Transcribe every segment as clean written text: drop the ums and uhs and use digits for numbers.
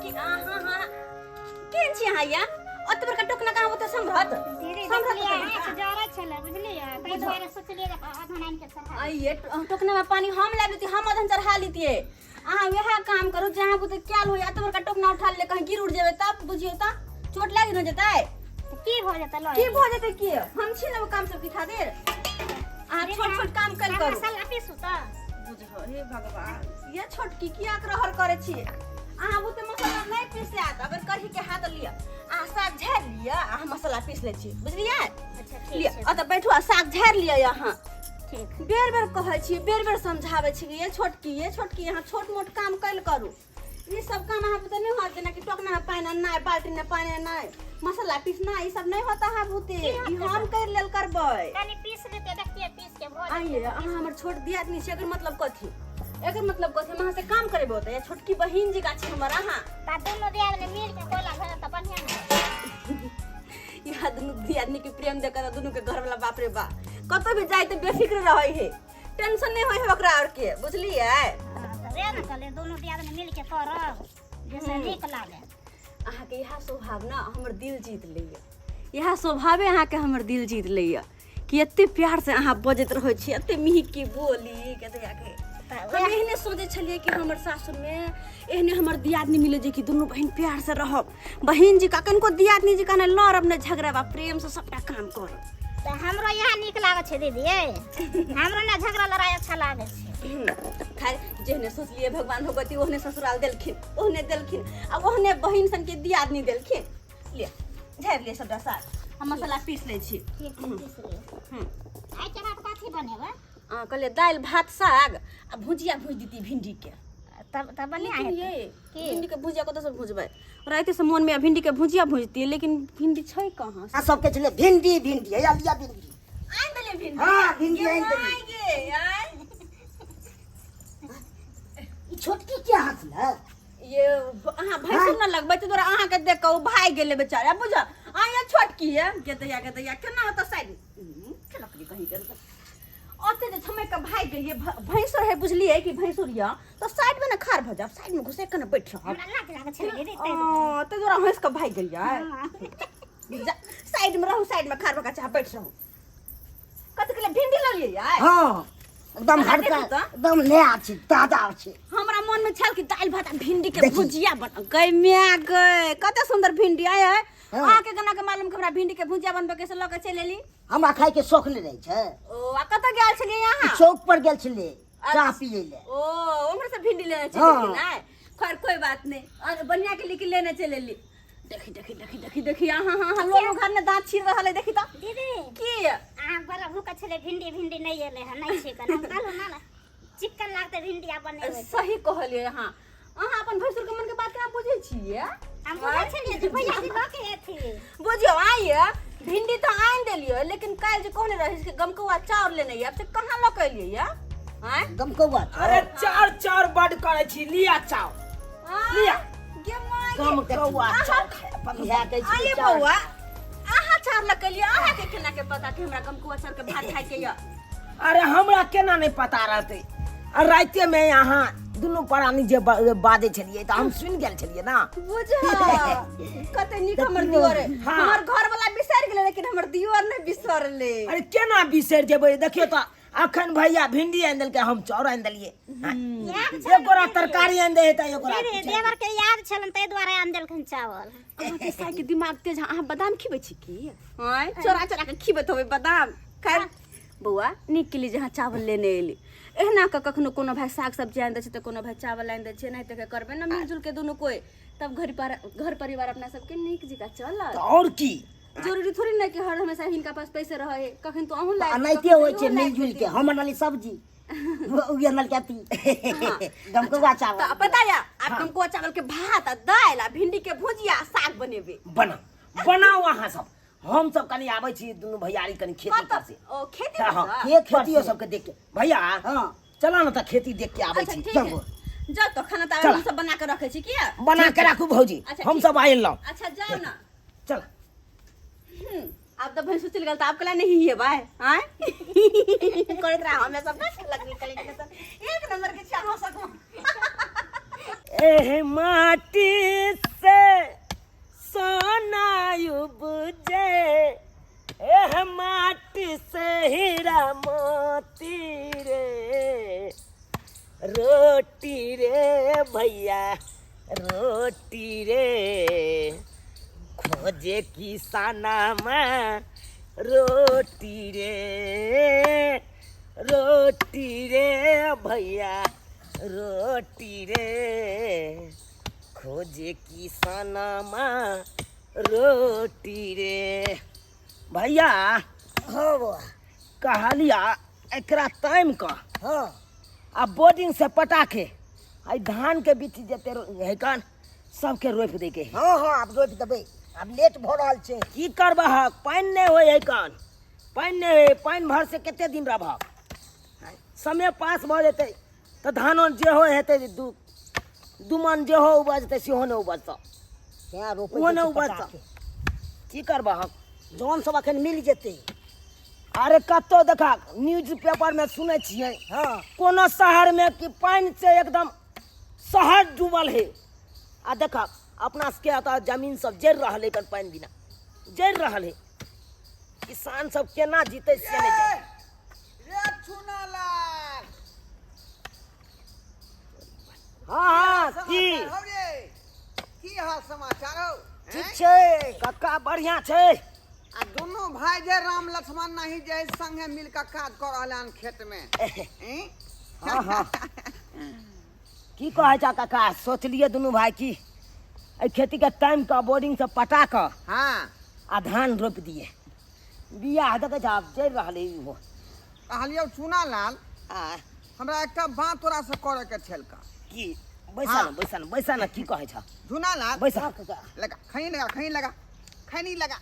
कि अहाँ हाँ केहन छी अहाँ या ओते बड़का टोकना कहाँ ओते सम्हरत? दीदी, सम्हरत देखलियै ओते बड़का? आँच जरै छलै, बुझलियै? ताहि दुआरे सोचलियै जे अधन आनि के चढ़ा। आइये टोकना में पानी हम लाबि लेती, हम अधन चढ़ा लेतियै। अहाँ वएह काम करू जहाँ बुते कैल होय। एते बड़का टोकना उठा ले, कहीं गिर उड़ जेबै तब बुझियौ तऽ चोट लागि न जेतै? तऽ की भऽ जेतै लऽ? की भऽ जेतै? की हम छी ने ओ काम सब सिखा देर। अहाँ छोट छोट काम कल करू। मसाला पीसू तऽ। बुझो, हे भगवान, ये छोटकी किया रहर करे छी? अहाँ बुते मसाला नहीं पीसात। अगर करही के हाथ लिअ, अहाँ साग झाड़ि लिअ आ हम मसाला पीस लै छी, बुझलियै? अच्छा, ठीक लिअ। छै। अतऽ बैठू आ साग झाड़ि लिअ। अहाँ ठीक। बेर बेर कहै छी, बेर बेर समझाबै छी कि ये छोटकी, ये छोटकी, अहाँ छोट मोट काम कैल करू। ई सब काम अहाँ बुते नहीं होत, जेनाकि टोकना में पानि अननाइ, बाल्टी में पानि अननाइ, मसाला पीसनाइ, ई सब नहीं होता अहाँ बुते। ई हम कर लेल करबै। कनि पीस लेतै, देखतियै पीस के भऽ जेतै। आइए अहाँ हमर छोट दियादनी छी, एकर मतलब कथी? एकर मतलब कथी? हम अहाँ से काम करेबो तऽ छोटकी बहिन जी छी हमर अहाँ। तऽ दुनू दियादनी मिल के कोयला भरत तऽ बढ़िआँ ने। यहाँ दुनू दियादनी के प्रेम देख के दुनू के घर वाला, बाप रे बा, कतौ भी जाए तऽ बेफिक्र रहै है, टेंशन नहीं होय है ओकरा और के, बुझलियै? हँ, तऽ वएह ने कहलियै, दुनू दियादनी मिल के करब जैसे नीक लागे। अहाँके इएह स्वभाव ने हमर दिल जीत लैए। इएह स्वभावे अहाँके हमर दिल जीत लैए कि एते प्यार से अहाँ बजैत रहै छी, एते मिहिकी बोली के दैया के। तऽ हम एहने सोचै छलियै कि हमर सासुरमे एहने हमर दियादनी मिले जे कि दुनू बहिन प्यार से रहब, बहिन जी का कनिको दियादनी जी का नहि लड़ब, नहि झगड़ब आ प्रेम से सबटा काम करब। तऽ हमरो इएह नीक लागै छै दीदी, यै हमरो ने झगड़ा लड़ाइ अच्छा लागै छै। खैर, जेहने सोचलियै भगवान भगवती ओहने ससुराल देलखिन, ओहने देलखिन आ ओहने बहिन सनके दियादनी देलखिन। लिअ, झाड़ि लिअ सबटा साग, हम मसाला पीस लै छी। ठीक छै, पीस लिअ। आइ के रात कथी बनेबै? कहलियै दालि भात साग आ भुजिया भुजि देती भिंडीके। तब तऽ बढ़िआँ लेकिन हेतै। ये की? भिंडी के भुजिया कतऽ से भुजबै? राति से मोन में भिंडी के भुजिया भुजती, लेकिन भिंडी छै कहाँ? आ सबके छलै भिंडी, भिंडी हैया लिया भिंडी। आनि देलियै भिंडी? हाँ, भिंडी ये आनि देलियै। माय गे, आय। ई छोटकी के हँसलै? ये अहाँ भैंसुर न लगबै तऽ तोरा अहाँके देख कऽ ओ भागि गेलै बेचारा, बुझ आ ये छोटकी ये के दैया के दैया केना होतऽ साइड लकड़ी कहीं के ओते जे छमक के भागि गेलियै। भैंसुर है, बुझलियै कि भैंसुर यऽ तऽ साइड में ने खाड़ भऽ जाब, साइड में घुसैक के ने बैठ रहब। हमरा लाज लागै छलै दीदी, ताहि दुआरे। ताहि दुआरे हँसि कऽ भागि गेलियै। हाँ। साइड में रहू, साइड में खाड़ भऽ कऽ चाहे बैठ रहू। कथी के लिए भिंडी ललियै यार? हाँ, एकदम अहाँ हल्का। देखू तऽ। एकदम नया छै, ताजा छै। हमरा मन में छल कि दालि भात आ भिंडी के देखी। भुजिया बन गई। म्या गई, कते सुंदर भिंडी आय है। हाँ। अहाँ के केना के मालूम कि हमरा भिंडी के भुजिया बनबे के से लऽ के चलि एली? हमरा खाय के शौक नहि रहै छै। ओ, आ कतऽ गेल छलियै अहाँ? चौक पर गेल छलियै चाह पियै लए। ओ, उम्हर से भिंडी लेने चलि हाँ। एलखिन आय। खैर, कोई बात नहीं, और बढ़िया के लेके लेने चलि एली। देखी देखी देखी देखी देखी, अहाँ हाँ हाँ लोग घर में दांत छील रहल है, देखी तऽ। दीदी। की? अहाँ बड़ा भूख छलै, भिंडी भिंडी नहि एलै हँ, नहि छै कन। हम कहलहुँ ना, चिकन लागतै भिंडी आ बनेबै। सही कहलियै अहाँ। अहाँ अपन भैंसुर के मन के बात केना बुझै छियै? हम बुझै छलियै जे भैया जी लऽ के एथिन। बुझियौ आइए भिंडी तऽ आनि देलियै, लेकिन काल्हि जे कहने रही कि गमकौआ चाउर लेने आयब, से कहाँ लऽ के एलियै ये आँय? गमकौआ चाउर? अरे चार चार बड करै छी, लिया चाउर। आँय, लिया। गे माय गे। गमकौआ चाउर खाय अपन। इएह कहै छी आइए चाउर। बौआ, अहाँ चाउर लऽ के एलियै, अहाँके केना के पता कि हमरा गमकौआ चाउर के भात खाय के यऽ? अरे हमरा केना नहि पता रहतै? आ रातिए मे अहाँ दुनू प्राणी जे बाजै छलियै तऽ हम सुनि गेल छलियै ना। बुझ कते नीक हमर दियोर है। हाँ। हमर घर वाला बिसरि गेलै, लेकिन हमर दियोर नहि बिसरलै। अरे केना बिसरि जेबै? देखियौ तऽ अखन भैया भिंडी आनि देलकै, हम चाउर आनि देलियै। याद छलनि एक गोरा दीदी। तरकारी आनि दै है तऽ एक गोरा दीदी, देवर के याद छलनि, ताहि दुआरे आनि देलखिन चावल। अहाँके साइ के दिमाग तेज है, अहाँ बादाम खिबै छी की? आँय, चोरा चोरा के खिबैत होबै बादाम। खैर बौआ, नीक केली जे अहाँ चावल लेने एली। एहना कऽ कखनो कोनो भाय साग सब्जी आनि दै छै तऽ कोनो भाय चावल आनि दै छै, एनाहिते के करबै ने मिलजुल के दुनू कोइ, तब घर पर घर परिवार अपना सबके नीक जकाँ चलत। तऽ आओर की? जरूरी थोड़ी ने कि हर हमेशा हिनका पास पैसे रहे, कखन तो अहूँ लाबि दियौ, एनाहिते कखन होइ छै इहो लाबि मिलजुल के। देथिन। हम अनली सब्जी, ओ अनलकै अथी गमकौआ चावल। तऽ पता या आब गमकौआ चावल के भात आ दालि आ भिंडी के भुजिया आ साग बनेबै। बना बनाउ अहाँ सब, हम सब कनि आबै छी दुनू भैयारी कनि खेती कतऽ पर से। ओ खेती हाँ, पर से? खेत खेतियो सबके देख के भैया। हाँ। चला ने तऽ खेती देख के आबै अच्छा छी। ठीक चलू। है, जाओ तो खाना ताना चला। हम सब बना के रखे छी किया। बना के राखू भौजी। अच्छा, हम ठीक। सब आयल लौ। अच्छा जाओ ना। चल। आब तऽ भैंसु चलि गेल तऽ आब कला नहीं है भाई आय करैत रहा हमें सब लगबी करै के तऽ एक नंबर के छै अहाँ सब। एह माटी से सोना उपजे, एह माटी से हीरा मोती रे, रोटी रे भैया रोटी रे, खोजे किसाना में रोटी रे, रोटी रे भैया रोटी रे, खोजे किसाना में रोटी रे। भैया हाँ बौआ। कहलिया एकरा टाइम का हाँ आ बोर्डिंग से पटा के आई धान के बीच जते है कान सबके रोपि दै के है। हाँ हाँ आब रोपि देबै, आब लेट भऽ रहल छै। की करबहक, पानि नहि होइ है कान, पानि नहि होइ, पानि भर से कते दिन रहबहक, समय पास भऽ जेतै तऽ धानो जेहो हेतै दू दू मन जेहो उपजतै सेहो नहि उपजतौ, तेँ रोपै ओहो नहि के छै पटा उपजतौ। के। की करबहक, जौन सब अखन मिल जेतै। अरे कतौ देखा न्यूज पेपर में सुनै छियै हाँ कोनो शहर में कि पानि से एकदम शहर डूबल है, आ देखा अपना सबके एतऽ जमीन सब जरि रहल है, पानि बिना जरि रहल है, किसान सब केना जीतै से नहि जाने। रे चुनालाल। हाँ हाँ की समाचार हौ रे? की हाल समाचार हौ? ठीक छै कक्का, बढ़िया छै। आ दुनू भाई जे राम लक्ष्मण नहीं जे संगे मिल के काज कर रहल हन खेत में। हैं? हाँ हाँ की कहै छ काका, सोचलिए दुनू भाई की एहि खेती के टाइम के बोर्डिंग से पटा कऽ हाँ आ धान रोपि दिए। बियाह देखै छ आब जरि रहल है इहो। कहलियौ चुनालाल, आ हमरा एकटा बात तोरा से करे के छलका। की? बैसा हाँ। ना, बैसा ना, बैसा ना, की कहै छ? चुनालाल बैसा। लगा खैनी, लगा खैनी, लगा खैनी, लगा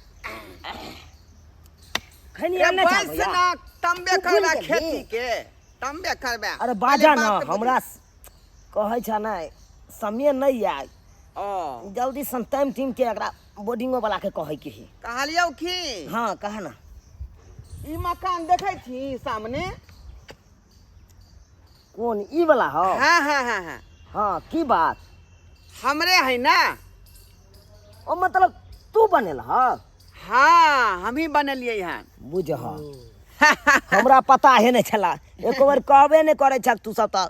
खैनी रे आनने छ बैस भैया? ना, तम्बे तू भूलि करबे गेलही? खेती के तम्बे करबे। अरे बाजा पहिले ना, बात तऽ हमरा कहै छ ने समय नहीं आय, ओ जल्दी सन टाइम टीम के एकरा बोर्डिंगो वाला के कहै के है। कहलियौ की? हाँ कह ना। ई मकान देखै छी सामने? कोन ई वाला हो? हाँ हाँ हाँ हाँ। हाँ की बात? हमरे है ना। ओ मतलब तू बनेल? हाँ हाँ हम ही बनेलियै हन। बुझ हमरा पता है नहीं छला, एको बेर कहबे नहीं करै छ तू सब तऽ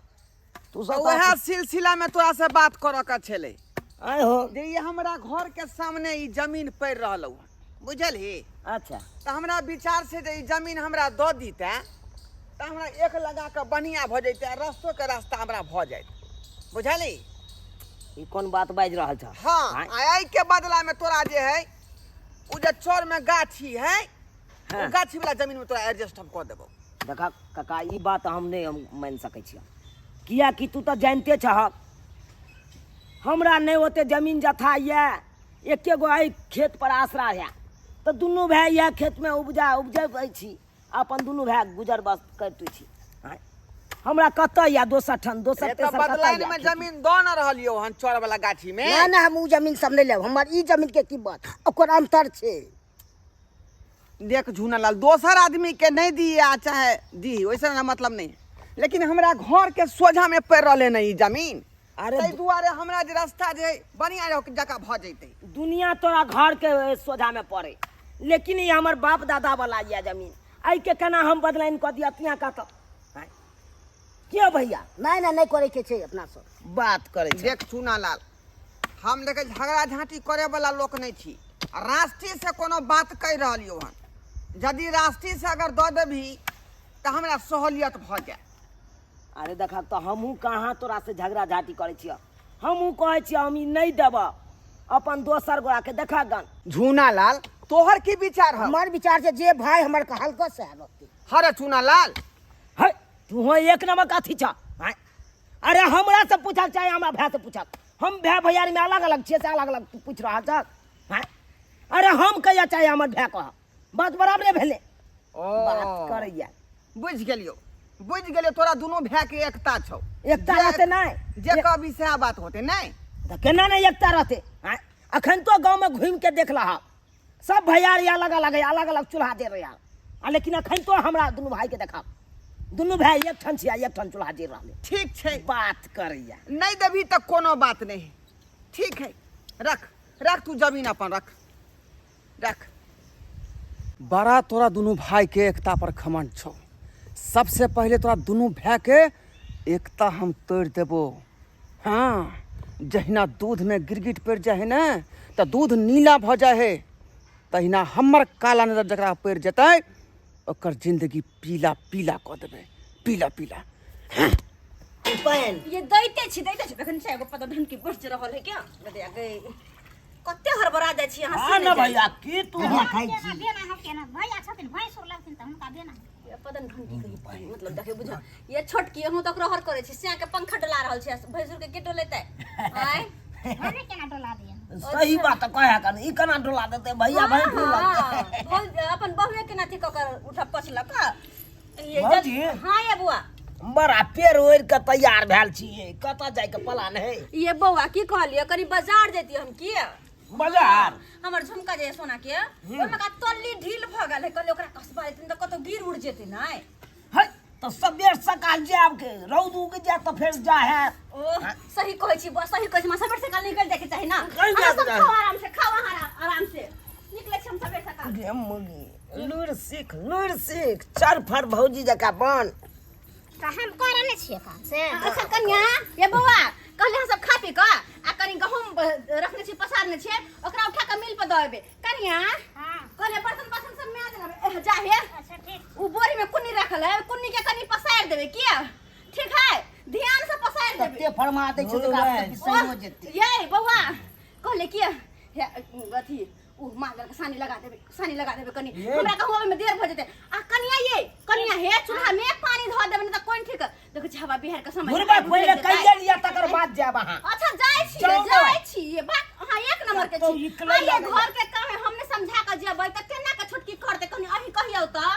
तू सब तऽ वएह सिलसिला में तोरा से बात करऽ के छलै आय हो जे ई हमरा घर के सामने ई जमीन पड़ि रहल हन, बुझलही? अच्छा। तऽ हमरा विचार से जे ई जमीन हमरा दऽ दितै तऽ हमरा एक लगा कऽ बढ़िआँ भऽ जैतै, आ रस्तो के रास्ता हमरा भऽ जाइत, बुझलही? ई कोन बात बाजि रहल छ? हाँ, आ एहि के बदला में तोरा जे है उ जे चौर में गाछी है, हाँ। उ गाछी वाला जमीन में तोरा एडजस्ट हम कऽ देबौ। देखा काका, ई बात हम नहीं हम मानि सकै छियै, किएकि तू तऽ जानिते छहक हमरा नहि ओते जमीन जथा यऽ, एके गो एहि खेत पर आसरा है, तऽ दुनू भाय इएह खेतमे उपजा उपजबै छी, अपन दुनू भाय गुजर बस करिते छी। आँय, हमरा कतऽ यऽ दोसर ठाम, दोसर रे तऽ तेसर कतऽ बदलाइन यऽ में खेती? जमीन दऽ न रहलियौ हन चौर वाला गाछी में। ना ना, हम उ जमीन सब नहि लेब, हमर ई जमीन के कीमत ओकर अंतर छै। देख झूनालाल, दोसर आदमी के नहीं दी आ चाहे दी, वैसा ना मतलब नहीं, लेकिन हमरा घर के सोझा में पड़ रहले न ई जमीन। अरे ताहि दुआरे हमरा जे रास्ता जे बढ़िया जकाँ भऽ जैतै। दुनिया तोरा घर के सोझा में पड़े, लेकिन ई हमर बाप दादा वाला यऽ जमीन, एहि के केना हम बदलाइन कऽ दिअ तिया कतऽ? क्यों भैया? नहि नहि, नहि करे के छै अपना सब बात करै छै। देख चूनालाल, हम देखे झगड़ा झाँटी करे वाला लोक नहीं छी, राष्ट्रीय से कोनो बात कहि रहलियौ हन, यदि राष्ट्रीय से अगर दऽ देबही तऽ हमरा सहूलियत भऽ जायत। अरे देखा तऽ हमहूँ कहाँ तोरा से झगड़ा झाँटी करै छियौ, हमहूँ कहै छियौ हम ई नहि देबऽ अपन दोसर गोरा के। देखा गन झूनालाल, तोहर की विचार हौ? हमर विचार छै जे भाय हमर कहलको सएह रहतै। हरे चूनालाल, है तू एक नंबर अथी छ। आँय? अरे हमरा से पूछक चाहे हमरा भाय से पूछक, हम भाय भैयारी में अलग अलग छियै से अलग अलग तू पूछि रहल छह। आँय? अरे हम कहिया चाहे हमर भाय कह, बात बराबरे भेलै। ओ बात करैया। बुझि गेलियौ, बुझि गेलियौ, तोरा दुनू भाय के एकता छौ। एकता रहतै नहि? जे कहबी सएह बात होतै। नहि तऽ केना नहि एकता रहतै? आँय? अखन तो गाँव में घूमि के देख लहक, सब भैयारी अलग अलग है, अलग अलग चूल्हा दे रहे आ, लेकिन अखन तो हमरा दुनू भाई के देखा दुनू भाय एक ठाम छी आ एक ठाम चूल्हा जरि रहलै। ठीक छै। बात करैया। नहि देबही तऽ कोनो बात नहि। ठीक है, रख रख तू जमीन अपन रख रख। बड़ा तोरा दुनू भाई के एकता पर घमंड छौ। सबसे पहले तोरा दुनू भाई के एकता हम तोड़ देबो। हाँ, जहिना दूध में गिरगिट पड़ जाए है ना तो दूध नीला भ जाए है, तहिना हमर काला नजर जकरा पड़ जतै ओकर जिंदगी पीला पीला कऽ देबै, पीला पीला। पानि ये दैते छी दैते छी, देखन छै एगो पता ढनकी बच रहल है क्या गदे गई कते हड़बड़ा जाइ छी अहाँ हाँ से ना नहि जाइ। भैया की तू कहिया खाइ केना छी बेना हम केना भैया छथिन भैंसुर लगथिन तऽ हुनका बेना ये पदन ढनकी कही मतलब देखे बुझ ये छोटकी हम तऽ ओकरो हर करै छी, सिया के पंखा डोला रहल छै, भैंसुर के के डोलेतै? आँय भने केना डोला दियन। सही बात कहे कन ई केना डोला देतै भैया भैंसुर लगतै। अपन बहुए के नाथी कऽ कर उठा पछलक ये भौजी? हाँ ये बुआ बड़ा पेड़ ओढ़ि के तैयार भेल छियै, कतऽ जाइके प्लान है? ये बौआ की कहलियै, कनी बाजार जैतियै हम की बाजार? हमर झुमका जे सोना के ओहिमे का तल्ली ढील भऽ गेल है, कहलियै ओकरा कसबा जेतै तऽ कतौ गिर उड़ जेतै नै। है तऽ सबेर सकाल जायब के रौद उग जायत तऽ फेर जा है। ओ सही कहै छी बौआ, सही कहै छी, हमरा सबेर सकाल निकलि जायके चाही ना। निकलि अहाँ जायके सब चाही। खाओ आराम से, खाओ अहाँ आराम से, निकलै छी हम सबेर सकाल। गे मुगी लुरि सीख लुरि सीख, चर फर भौजी जकाँ बन। तऽ हम करै नहि छियै काम से। अच्छा कन्या ये बौआ कहले हम सब खा पी कऽ आ कनी गहूम रखने छी पसारने छियै ओकरा उठा कऽ मिल पर दऽ एबै। कन्या हाँ। कहले बर्तन बासन सब माज लेबै, जा हे। अच्छा ठीक। उ बोरी में कुन्नी रखल है, कुन्नी के कनी पसारि देबै किया? ठीक है, ध्यान से पसारि देबै। कते फरमा दै छै तऽ ओ, सही हो जेतै। ये बौआ कहले किया हे अथी उ मांगल के सानी लगा देबै, सानी लगा देबै कनी, हमरा कहू में देर भ जेतै। आ कनिया ये कनिया हे चूल्हा में पानी धऽ देबै ने तऽ कोन ठीक। देखै छी हवा बिहार के समय घुरबा उठि पहिले जेतै। कहिए लिअ तकर बाद जायब अहाँ। अच्छा जाइ छी जाउ ने। जाइ छी ये बात अहाँ एक नंबर के कतौ छी। निकलै आ ये लगै। घर के काम है, हमने समझा के जेबै तऽ केना के छोटकी करतै कनी अहीं कहियौ तऽ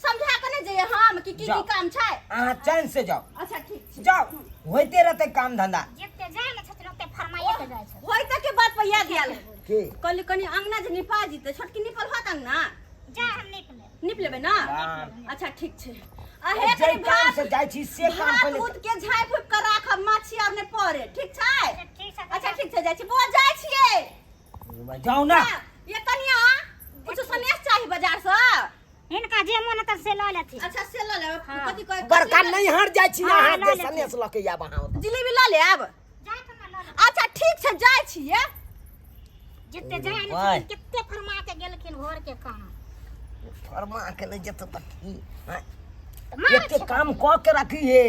समझा के ने जइयै हम कि की की जाउ। काम छै। अहाँ चैन से जाउ। अच्छा ठीक छै जाउ, होइते रहतै काम धंधा। जते जाइ ने छथिन ओते फरमाइए के जाइ छथिन। होइते के बात पर याद आयल की? कहली कनी अंगना जे निपा जेतै, छोटकी निपल होत अंगना? जा हम नीप लेब। नीप लेबै ना? हाँ। अच्छा ठीक छै। आ हे जे कनी काम भात से जाइ छी से काम भात पहिले उत के झाँपि फूपि के राखब, माछी आर नहि पड़े, ठीक छै? ठीक छै। अच्छा ठीक छै, जाइ छी बौआ, जाइ छियै। जाउ ना। हाँ, ये कनिया कुछ सनेस चाही बाजार से? हिनका जे मन हेतनि से लऽ लेथिन। अच्छा से लऽ लेब। हाँ। कथी कहै? बड़का नैहर जाइ छी हाँ, अहाँ लऽ जे लेथिन। सनेस लऽ के आयब अहाँ ओतऽ। जिलेबी लऽ लेब? जाइत ने लऽ लेब। अच्छा ठीक छै, जाइ छियै। जते जाइ ने बाय। छथिन कते फरमा के गेलखिन भोर के काम। फरमा के नहि जेतौ तऽ की? हाँ, तऽ मारै एते छै। काम कऽ के राखिहे,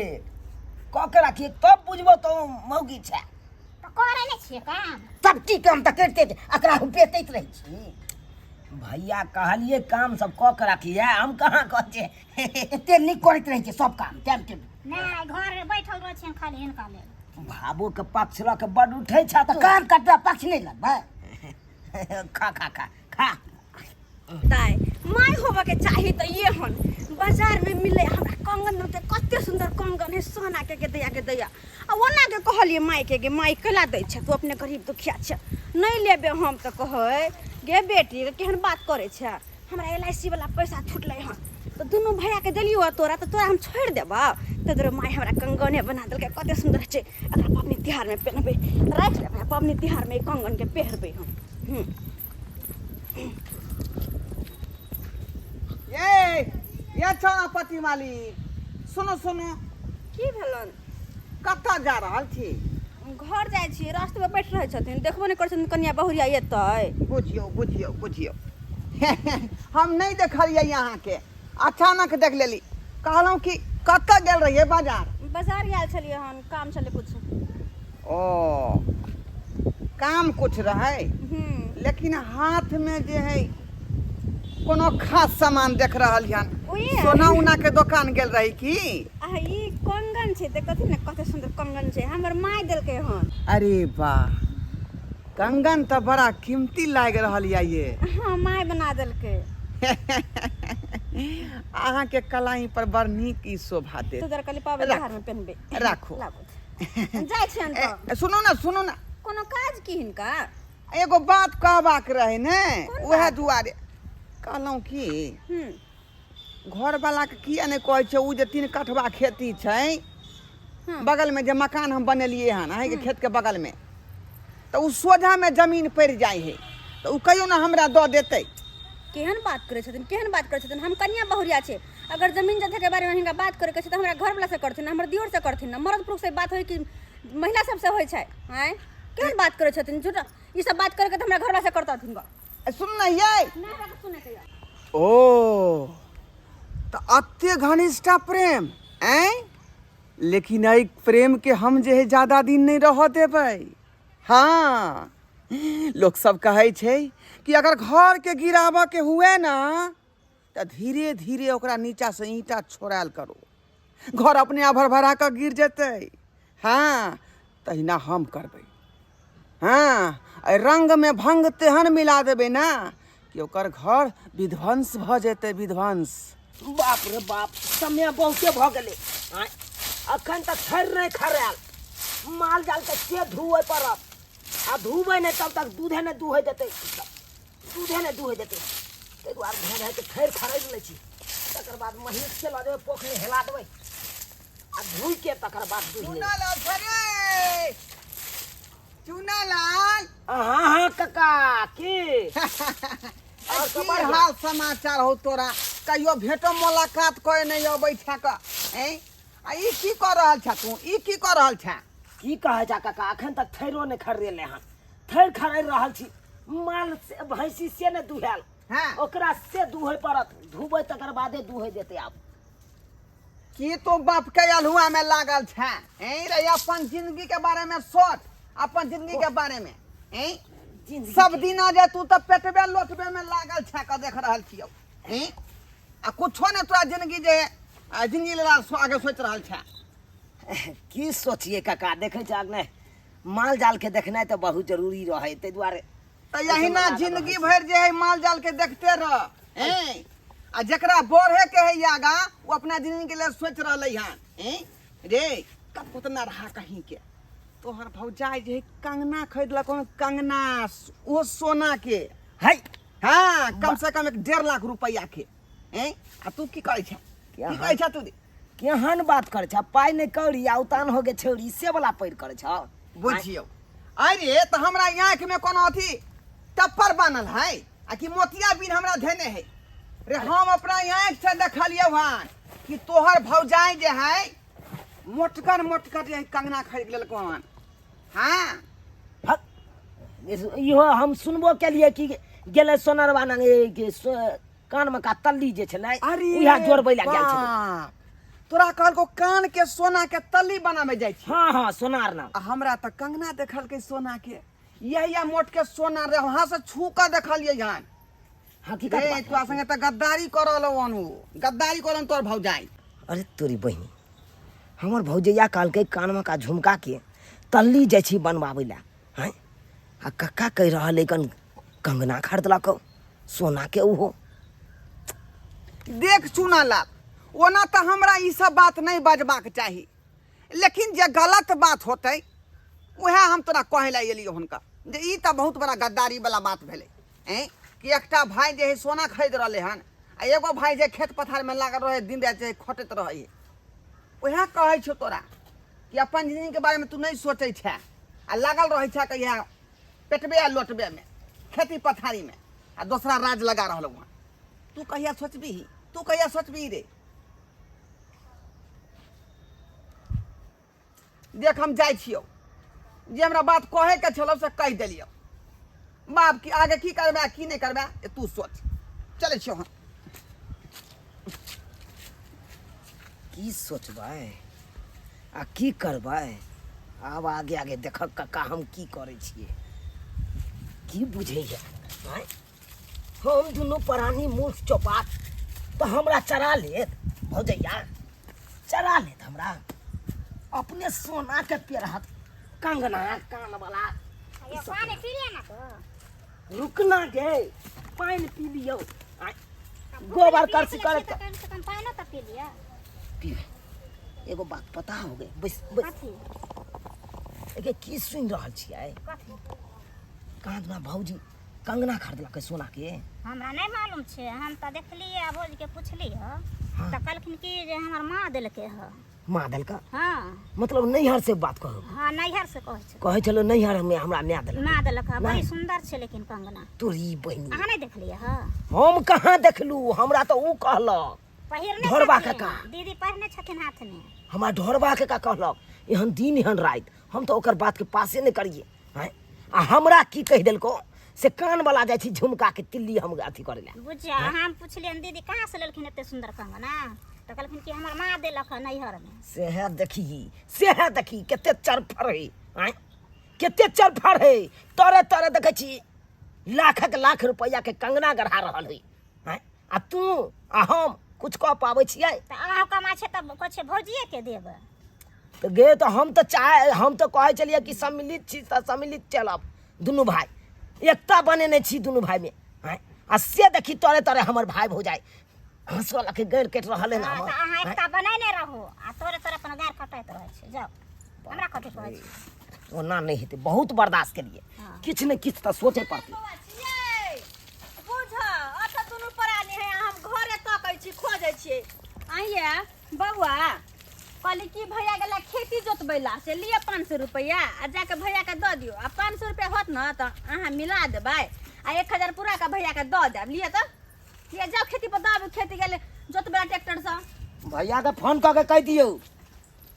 कऽ के राखिहे तब बुझबो तो मौगी छै। तऽ करै नहि छियै काम। सब की काम तऽ करिते छै, एकरा हम बेचैत रहै छी। भैया कहलिए काम सब कऽ के राखिहे, हम कहाँ कहै छियै? एते नीक करैत रहै छै सब काम टाइम टेबुल। नहि घर मे बैठल रहै छियनि खाली हिनका लेल। भाबो के पक्ष लऽ के बड उठै छ तऽ काम करबै पक्ष नहि लगबै। खा खा खा खा। ताय my होबऽ के चाही तऽ ये हन बाजार में मिले हमरा कंगन देलकै, कते सुंदर कंगन है सोना के, के दैया के दैया। आ ओना के कहलिए माय के, गे माय केला दै छै तू अपने गरीब दुखिया छै, नहि लेबे हम तऽ कहै गे बेटी गे केहन बात करै छै। हमरा एल I C वाला पैसा छुटलै हन तऽ दुनू भैया के देलियौ हँ तोरा, तऽ तोरा हम छोड़ि देबौ? तऽ तोरा माय हमरा कंगने बना देलकै, कते सुंदर छै, एकरा पबनी तिहार में पेन्हबै, राखि लेबै पबनी तिहार में ई कंगन के पहिरबै हम। ये ये छौड़ा पति मालिक, सुनो सुनो। की भेलन? कतऽ जा रहल छी? घर जाइ छी, रास्ते पर बैठ रहै छथिन, देखबो नहि करै छथिन कनिया बहुरिया एतै। बुझियौ बुझियौ बुझियौ, हम नहि देखलियै अहाँके, अचानक देख लेली। कहलहुँ कि कतऽ गेल रहियै बाजार? बाजार गेल छलियै हन, काम छलै कुछ। ओ काम कुछ रहै? लेकिन हाथ में जे है कोनो खास सामान देख रहल हन। ओए। सोना उना के दोकान गेल रही की? आ ई कंगन छै, देखथिन ने कते सुंदर कंगन छै, हमर माय देलकै हन। अरे वाह, कंगन तऽ बड़ा कीमती लागि रहल यऽ ये। हाँ माय बना देलकै। अहाँके कलाई पर बड़ नीक ई शोभा देत। तो कहली पाबनि राखू। तिहार में पहनबै। राखू। लाबू। जाइ छियनि तऽ। ए, सुनू ना सुनू ना। कोनो काज की हिनका? एगो बात कहबाक रहे ने, कोन उएह बात? दुआरे कहलहुँ कि घरवालाके किया नहि कहै छै ओ जे 3 कठवा खेती छै बगलमे जे मकान हम बनेलियै हन अहीँके खेतके बगलमे, तऽ ओ सोझामे जमीन पड़ि जाइ हइ, तऽ ओ कहियो ने हमरा दऽ देतै। केहन बात करै छथिन, केहन बात करै छथिन। हम कनिया बहुरिया छै, अगर जमीन जथा के बारेमे हिनका बात करैके छै तऽ हमरा घरवला से करथिन, हमर दियोर से करथिन ने। मर्द पुरुष से बात होइ कि महिला सबसे होइ छै? आँय, केहन बात करै छथिन झूठ। ई सब बात करैके तऽ हमरा घरवला से करतथिन ग। सुन ने यै। नहि, हमरा सुनैके यऽ। ओ तऽ अते घनिष्ठा प्रेम ऐं, लेकिन एहि प्रेमके हम जे है ज्यादा दिन नहि रहऽ देबै। हाँ, लोक सब कहै छै कि अगर घरके गिराबऽके हुए ना तऽ धीरे धीरे ओकरा नीचासँ ईंटा छोड़ायल करू, घर अपने आप भरभरा कऽ गिर जेतै। हाँ, तहिना हम करबै। हाँ, एहि रङ्गमे भङ्ग तेहन मिला देबै ना कि ओकर घर विध्वंस भऽ जेतै, विध्वंस। बाप रे बाप, समय बहुते भऽ गेलै। आँय, अखन तक थैर नहि खरायल। माल जाल के से धुए पड़त, आ धुबै नहि तब तक दूधे नहि दुहै देतै, दूधे नहि दुहै देतै। ताहि दुआरे भेड़ है के थैर खरीद लै छी, तकर बाद महींस के लऽ जेबै पोखरि हेला देबै आ धोइ के तकर बाद दूध लेबै। चूनालाल सरे, चूनालाल। हाँ हाँ काका, की और सब की बढ़िया? हाल समाचार हो तोरा? कहियो भेटो मुलाकात करे नहीं अबै छा क? हैं, आ ई की कर रहल छा तू? ई की कर रहल छा? की कहै छा काका, अखन तक थैरो नहि खरीदेले हन, थैर खरीद रहल छी। माल से भैंसी से नहि दुहायल। हाँ। ओकरा से दुहै पड़त, धुबै तकर बादे दुहै देतै। आब की तू बाप के अलहुआ में लागल छा? हैं रे, अपन जिंदगी के बारे में सोच, अपन जिंदगी के बारे में। हैं, जिंदगी सब दिन जे तू तऽ पेटबे लोटबे में लागल छा क देख रहल छियौ। हैं, आ कुछो ने तोरा जिंदगी जे आ जिंदगी लेल आगे सोच रहल छा। की सोचिए काका, देखै छ नहि माल जाल के देखनाइ तऽ बहुत जरूरी रहै, ताहि दुआरे। तऽ यहिना जिंदगी भरि जे है माल जाल के देखते रह। हैं, आ जकरा बढ़े के है आगा वो अपना जिंदगी के लिए सोच रहलै हन। हैं रे कपुतना रहा कहीं के, तोहर भौजाई जे है कंगना खरीदलक हन, कंगना ओ सोना के है। हाँ, कम से कम 1.5 लाख रुपया के। हैं, आ तू की करै छा? क्या की हम? करै छा तू? केहन बात करै छ, पाइ नहि कौड़ी आ उतान हो गे छौड़ी से वाला पैर करै छ। बुझियौ, अरे तऽ हमरा आँखि में कोनो अथी टप्पर बनल है आ कि मोतिया बिन हमरा धेने है रे? हम अपना आँखि से देखलियौ हन कि तोहर भौजाई जे है मोटकर मोटकर जे है कंगना खरीद लेलको हन। हाँ। हक, इहो हम सुनबो केलिए कि गेलै सोनरवा नंगे के कान में का तल्ली जे छलै, अरे उएह जोड़बै लए गेल छलै। बाप, तोरा कहलको कान के सोना के तल्ली बनाबै जाइ छी? हाँ हाँ, सोनार नाम। आ हमरा तऽ कंगना देखलकै सोना के, यह मोट के सोना रे, वहां से छू कऽ देखलियै हन। हकीकत रे बात। तोरा संगे तऽ गद्दारी कर रहलौ हन, उ गद्दारी करन तोर भौजाई। अरे तोरी बहिनी, हमर भौजैया कहलकै कानमे का झुमका के तल्ली जाइ छी बनबाबै लए। हँ, आ कक्का कहि रहल अइ कन कंगना खरीदलक सोना के ओहो। देख चुनालाल, ओना तऽ हमरा ई सब बात नहि बजबाक चाही, लेकिन जे गलत बात होतै उएह हम तोरा कहै लए एलियौ हुनका जे ई तऽ बहुत बड़ा गद्दारी वाला बात भेलै। ऐं, कि एकटा भाय जे है सोना खरीद रहलै हन आ एगो भाय जे खेत पथारमे लागल रहै, दिन राति जे खटैत रहै। उएह कहै छौ तोरा कि अपन जिंदगीके बारेमे तू नहि सोचै छे आ लागल रहै छे कि इएह पेटबे आ लोटबेमे, खेती पथारीमे, आ दोसरा राज लगा रहलौ हन। तू कहिया सोचबीही? तू कहिया सोचबीही रे? देख, हम जाइ छियौ, जे हमरा बात कहैके छलौ से कहि देलियौ। बाप की आगे की करबै आ की नहि करबै ए तू सोच। चलै छियौ हम। की सोचबै आ की करबै? आब आगे आगे देखक कक्का हम की करै छियै। की बुझैया? आँय, हम दुनू प्राणी मूर्ख चौपाट तऽ हमरा चरा लेत भौजैया, चरा लेत हमरा। अपने सोना के पेरहत कंगना कान वाला। अयो, पानी पी लिया ना तो। रुकना गे, पानि पी लियौ। आँय, गोबर करसी करत तऽ कम से कम पानिओ तऽ पी लिअ। पीबै। एगो बात पता हो गई? बैस बैस। कथी? एगे, की सुनि रहल छियै? कथी? कहाँ दिना भौजी कंगना खरीदलकै सोना के। हमरा नहि मालूम छै, हम तऽ देखलियै आ भौजीके पुछलियै। तऽ कहलखिन कि जे हमर माँ देलकै हँ। माँ देलका? हाँ। मतलब नैहर से बात कहू? हाँ, नैहर से कहै छै। कहै छलो नैहर में हमरा माय देलक। माँ देलक हँ, बड़ी नहि। सुंदर छै लेकिन कंगना। तोरी बहिनी। अहाँ नहि देखलियै हँ? हम कहाँ देखलू, हमरा तऽ ऊ कहलक। पहिरने ढोरबा छथिन। काका। दीदी पहिरने छथिन हाथ में। हमरा ढोरबा काका कहलक एहन दिन एहन राति, हम तऽ ओकर बात के पासे नहि करियै। आँय, आ हमरा की कहि देलको से कान वाला जाइ छी झुमका के तिल्ली हम अथी करै लए। बुझिया, हम पुछलियनि दीदी कहाँ से लेलखिन एते सुंदर कंगना, तऽ कहलखिन कि हमर माँ देलक हँ नैहर में। सेहे देखी, सेहे देखी कते चरफर है। आँय, कते चरफर है, तोरे तोरे देखै छी लाखक लाख रुपैआ के कंगना गढ़ा रहल है। आँय, आ तू आ हम कुछ कऽ पाबै छियै? तऽ अहाँ कमा छै तब कहै छै भौजिए के देब। तऽ गे तऽ हम तऽ चाहे, हम तऽ कहै छलियै कि सम्मिलित छी तऽ सम्मिलित चलब दुनू भाय, एकता बनेने छी दुनू भायमे। आँय, आ से देखी तोरे तोरे हमर भाय भौजाइ हँसुआ लऽ के गैर कटि रहल है ने हाँ, हमर। तऽ अहाँ आँय? एकता बनेने रहू आ तोरे तोरे अपन गारि कटैत रहै छै। जाउ, हमरा कथी कहै छै? ओना नहि हेतै, बहुत बर्दाश्त केलियै, हाँ। किछु ने किछु तऽ सोचे पड़तै। बुझ, अतऽ दुनू प्राणी है, हम घरे तकै छी, खोजै छियै। आइये बौआ, कहली कि भैया गेला खेती जोतबै ला, से लिअ 500 रुपैआ आ जाके भैया के दऽ दियौ। आ 500 रुपैआ होत ने तऽ अहाँ मिला देबै आ 1000 पूरा के भैया के दऽ देब। लिअ तऽ, लिअ जाउ खेती पर दऽ आबू, खेती गेलै जोतबै ला ट्रैक्टरसँ। भैया के फोन कऽ के कहि दियौ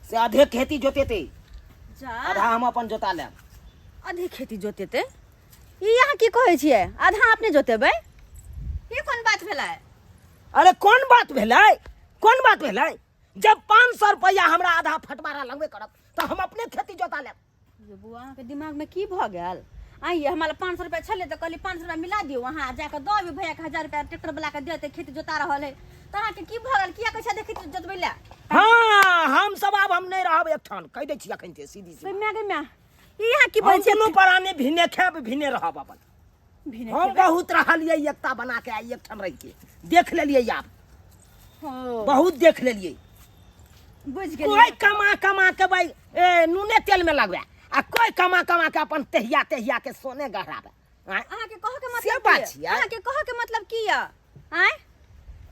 से आधे खेती जोतेतै, जा आधा हम अपन जोता लेब। आधे खेती जोतेतै? ई अहाँ की कहै छियै, आधा अपने जोतेबै? ई कोन बात भेलै? अरे कोन बात भेलै, कोन बात भेलै? जब 500 रुपैआ हमरा आधा फटवारा लगबे करत तऽ हम अपने खेती जोता लेब। ये बौआ, अहाँके दिमागमे की भऽ गेल? आइए हमरा 500 रुपैआ छलै तऽ कहली 500 रुपैआ मिला दियौ, अहाँ जाकऽ दऽ अबियौ भैयाके, 1000 रुपैआ ट्रैक्टर वलाके देतै, खेती जोता रहल है। तऽ अहाँके की भऽ गेल? किया कहै छै आधे खेती जोतबै लए? हाँ, हम सब आब हम नहि रहब एकठाम, कहि दै छी अखन सीधी सी। गै माय, गै माय, ई अहाँ की हम बजै छियै? दुनू प्राणी भिने खायब भिने रहब अपन। भिने हम खेबै? बहुत रहलियै एकता बना के, आइ एकठाम रहि के देख लेलियै, आब हो, बहुत देख लेलियै। बुझि गेलियै। कोई कमा कमा के भाई ए नूने तेल में लगवे आ कोई कमा कमा के अपन तहिया तहिया के सोने गहरावे। आँय? अहाँके कहऽ के से मतलब बात की? छियै। अहाँके कहऽ के मतलब की यऽ? आँय,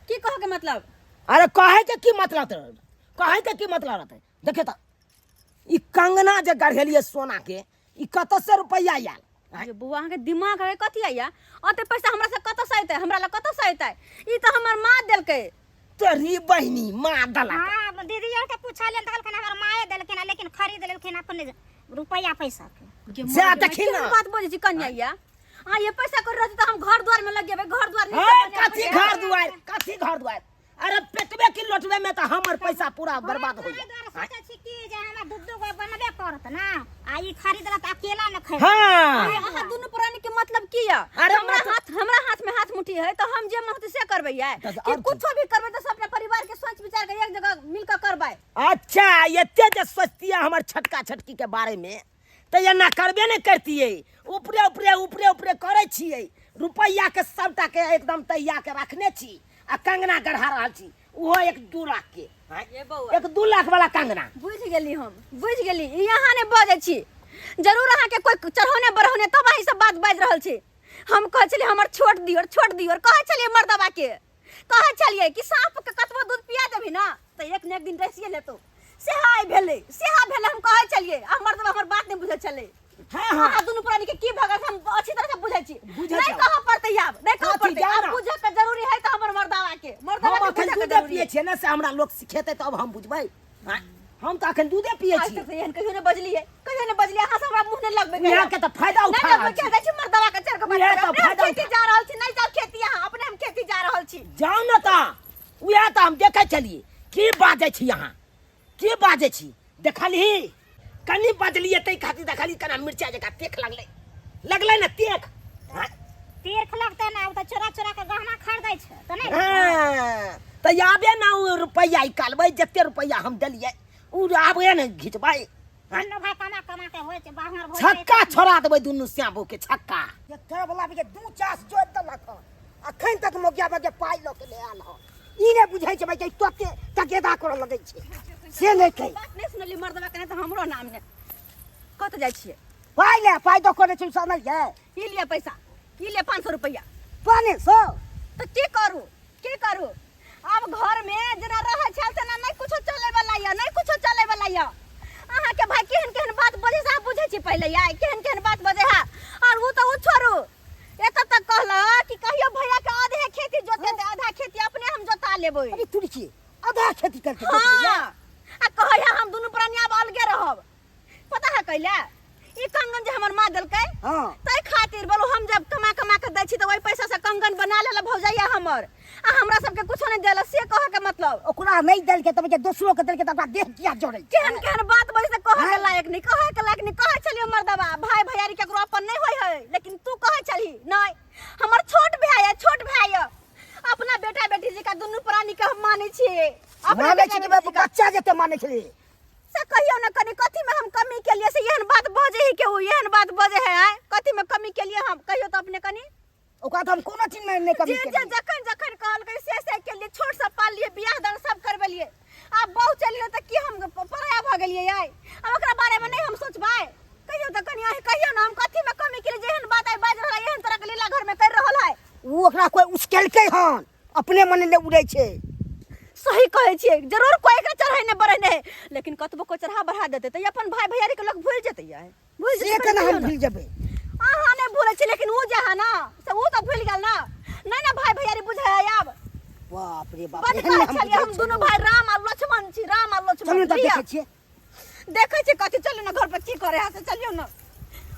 की कहऽ के मतलब? अरे कहे के की मतलब रहै? कहे के की मतलब रहतै? देखियौ तऽ ई कंगना जे गढ़ेलियै सोना के, ई कतऽ से रुपैआ आयल? आँय? ये बौआ, अहाँके दिमाग है कथी आया? ओते पैसा हमरा से कतऽ से अयतै? हमरा लग कतऽ से अयतै? ई तऽ हमर माँ देलकै। तोरी बहिनी माँ देलक। हाँ, दीदी आर के पूछलियनि तऽ कहलखिन हमर माये देलखिन, लेकिन खरीद लेलखिन अपने रुपैआ पैसा के। गे से माँ, गे माँ, देखी ना। केहन बात बजै छी कन्या या? आ ये पैसा कर रहती तऽ हम घर द्वार में लग जेबै, घर द्वार नीक से हाँ, बना कथी के घर द्वार, कथी घर द्वार? अरे पेटवे की लोटवे में तऽ हमर पैसा पूरा बर्बाद हो ताहि जाए। दुआरे सोचै छी कि जे हमरा दू दू गो बनबे करत ना, आ ई खरीदलक तऽ अकेला ने खैबै। हाँ। अरे अहाँ दुनू प्राणी के मतलब की या? अरे हमरा मतलब- हाथ, हमरा हाथ में हाथ मुट्ठी है तऽ हम जे मन होतै से करबै या। तऽ कि आओर की? कुछो भी करबै तऽ सब अपना परिवार के सोच विचार के एक जगह मिल के करबै। अच्छा, एते जे सोचतियै हमर छटका छटकी के बारे में तऽ एना करबे नहि करतियै। ऊपरे ऊपरे ऊपरे ऊपरे करै छियै, रुपैआ के सबटा के एकदम तैया के रखने छी आ कंगना गढ़ा रहल छी, ओहो 1-2 लाख के। आँय? ये बौआ। 1-2 लाख वाला कंगना। बुझि गेली हम, बुझि गेली। ई अहाँ नहि बजै छी, जरूर अहाँके कोइ चढ़ौने बढ़ौने तब अहाँ ई सब बात बाजि रहल छी। हम कहै छलियै हमर छोट दियोर, छोट दियोर, कहै छलियै मर्दबा के, कहै छलियै कि साँप के कतबो दूध पिया देबही ने तऽ एक ने एक दिन डसिए लेतौ। सेहा आइ भेलै, सेहा भेलै। हम कहै छलियै आ मर्दबा हमर बात नहि बुझै छलै। हाँ, हाँ। अहाँ दुनू प्राणी के की भऽ गेल से हम अच्छी तरह से बुझै छी। बुझै नहि छी। कहऽ पड़तै आब, नहि कहऽ कथी पड़तै जाना? आब। बुझऽ के जरूरी है तऽ हमर मर्दावा के, मर्दावा हम के अखन बुझऽ के दूधे जरूरी पियै है। छियै ने, से हमरा लोक सिखेतै तब हम बुझबै। आँय? हम तऽ अखन दूधे पियै आज छियै। तक तऽ एहन कहियो नहि बजलियै, कहियो नहि बजलियै। अहाँ से हमरा मुँह नहि लगबै इएह के तऽ फायदा नहि उठा लगबै। रहल छी। किया जाइ छी मर्दावा के चारि गो बात इएह करऽ? तऽ अपने हम फायदा खेती उठा- जा रहल छी, नहि जाउ खेती अहाँ, अपने हम खेती जा रहल छी। जाउ ने तऽ, उएह तऽ हम देखै छलियै की बाजै छी अहाँ, की बाजै छी। देखलही कनि बजलियै ताहि खातिर देखलही केना मिर्चा जकाँ तेख लगलै, लगलै ने तेख। हाँ? तेख लगतै ने, ओ तऽ चोरा चोरा के गहना खरीदै छै तऽ नहि? हाँ, तऽ आबे ने ओ रुपैआ निकालबै, जते रुपैआ हम देलियै ओ आबे ने घिचबै। हाँ? दुनू भाय कमा कमा के होइ छै बाहर भऽ छक्का छोड़ा देबै दुनू श्यामो के छक्का। एकर वाला भी 2 चास जोति देलक हन, अखन तक मोगिया बगे पाइ लऽ के ले आयल हन। ई नहि बुझै छै भाइ कि तोते तकेदा करऽ लगै छै, से नहि कहै। बात नहि सुनलियै मर्दबा के, नहि तऽ हमरो नाम नहि। कतऽ जाइ छियै? पाइ ले, पाइ दऽ कऽ छै समझलियै? ई लिअ पैसा, ई लिअ 500 रुपैआ। 500? तऽ की करू, की करू? आब घर में जेना रहै छल तेना नहि कुछो चले वाला यऽ, नहि कुछो चले वाला यऽ। अहाँ के भाई केहन केहन बात बजै से अहाँ बुझै छी पहिले या केहन केहन बात बजै है। और उ तऽ उ छोड़ू, एतऽ तक कहला कि कहियो भैया के आधे खेती जोते दे, आधा खेती अपने हम जोता लेबै। अरे तुरी छी आधा खेती करके हाँ, आ कहै है हम दुनू प्राणी आब अलगे रहब। पता है कैला ई कंगन जे हमर माँ देलकै हाँ। ताहि खातिर बोलो हम जब कमा कमा के दै छी तऽ ओहि पैसा से कंगन बना लेला भौजाइया हमर, आ हमरा सबके कुछो नहि देला, से कहऽ के मतलब। ओकरा नहि देलकै तब जे दोसरो के देलकै तऽ ओकरा देह किया जरै? केहन केहन बात बजै से कहऽ के लायक नहि, कहऽ के लायक नहि। कहै छलियै मर्दबा भाई भैयारी केकरो अपन नहि होइ है, लेकिन तू कहै छलही नहि हमर छोट भाई है, छोट भाई है। अपना बेटा बेटी जी का दुनू प्राणी के हम मानै छियै, अपना मानै बेटा छी कि बेटी जी का। बच्चा जते मानै छलियै से कहियो ना कनी कथी में हम कमी के लिए से एहन बात बजे है के उ एहन बात बजे है आय कथी में कमी के लिए हम कहियो तो अपने कनी ओकरा तो हम कोनो चीज में नहीं कमी जे के जे जखन जखन कहल गई से से के लिए छोट से पाल लिए, बियाह दान सब करबेलिए, आब बहु चलिए त की हम पराया भ गेलिए आय? अब ओकरा बारे में नहीं हम सोचबै कहियो तो कनी अहीं कहियो ना हम कथी में कमी के लिए जेहन बात आइ बाज रहल है, एहन तरह के लीला घर में कर रहल है। उ ओकरा कोई उसकेलकै हन अपने मने ले उड़ै छै। सही कहै छियै, जरूर कोई एकरा चढ़ेने बढ़ेने है, लेकिन कतबो कोई चढ़ा बढ़ा देतै तऽ अपन भाई भैयारी के लोग भूलि जेतै यार, भूलि से जेतै। केना हम कहियो ना। भूलि जेबै? अहाँ नहि भूलै छी, लेकिन उ जे है ना से उ तऽ भूलि गेल ना। नहि ना भाई भैयारी बुझै है आब। बाप रे बाप, बड एहन कहै हम छलियै हम बुझै दुनू छियै। भाई राम आ लक्ष्मण छी, राम आ लक्ष्मण। चलू तऽ लिअ। देखै छियै। देखै छियै कथी, चलू ना घर पर की करे है से चलियौ ना।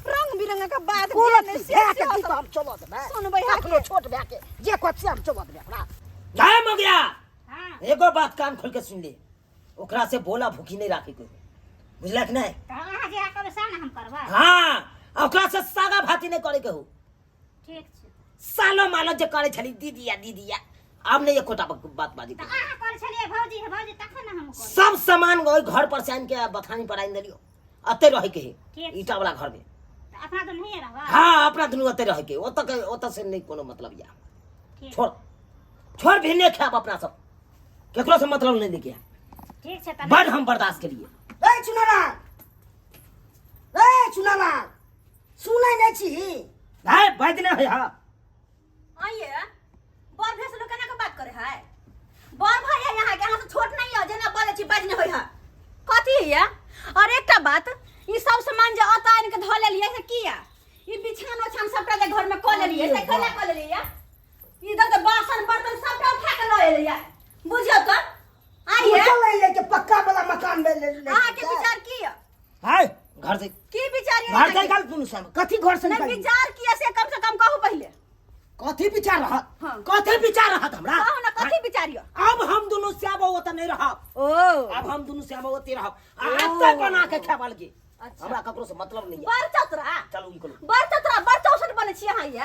रंग बिरंग के बात कोनो जे नहि से भाय के से की हम चलऽ देबै? सुनबै है कखनो छोट भाय के जे कहत से हम चलऽ देबै ओकरा। जाय मगिया। हाँ। एगो बात कान खोल के सुन ले, ओकरा से बोला भूखी नहीं राखे कोई, बुझलक नहीं? तऽ अहाँ जे कहबै सएह ने हम करबै। हाँ, ओकरा से सागा भाती नहीं करे के हो। ठीक छै। सालो मालो जे करे छली दीदिया दीदिया, आब नहीं एकोटा बात बाजी। तऽ अहाँ करै छलियै भौजी हे भौजी, तखन ने हम करबै। सब सामान ओहि घर पर से आनि के बथानी पर आनि देलियो, अते रहे के है। ठीक। ईटा वाला घर में। तऽ अपना दुनू नहिये रहबै? हाँ, अपना दुनू अते रहे के, ओतऽ के ओतऽ से नहीं कोनो मतलब या। ठीक। छोड़ छोड़ भी नहीं खाब अपना सब, केकरो से मतलब नहीं लेके। ठीक छै। तऽ बड़ हम बर्दाश्त के लिए। ए चुनालाल, ए चुनालाल, सुनै नहि छी? भाई बाज नहीं है। हाँ आइए बड़ भेस लोग केना के बात करे है? बड़ भाई है यहाँ के, अहाँ से छोट नहीं है, जेना बोले छी बाज नहीं होय है कथी है। और एकटा बात, ई सब सामान जे अत आनि के धऽ लेलियै से किया? ई बिछान ओछान सबटा जे घर में कऽ लेलियै से केना कऽ लेलियै? इधर तऽ बासन बर्तन सबटा उठा के लऽ एलियै, बुझियौ तऽ। आइए चल ले के पक्का वाला मकान में ले ले। अहाँ के विचार की है? हाय घर से की विचार है? घर से निकाल दुनू सब। कथी घर से नहीं निकाल? विचार की है से कम से कम कहू पहिले। कथी विचार रहत? हाँ। कथी विचार रहत हमरा? कहू ना कथी विचार यऽ? अब हम दुनू श्याम ओतऽ नहीं रहब। ओ अब हम दुनू श्याम ओतऽ रहब आ एतऽ बना के खेबल के। अच्छा। हमरा ककरो से मतलब नहीं है। बड़ चतरा। चलू निकलू। बड़ चतरा, बड़ चौसठ बने छी अहाँ ये।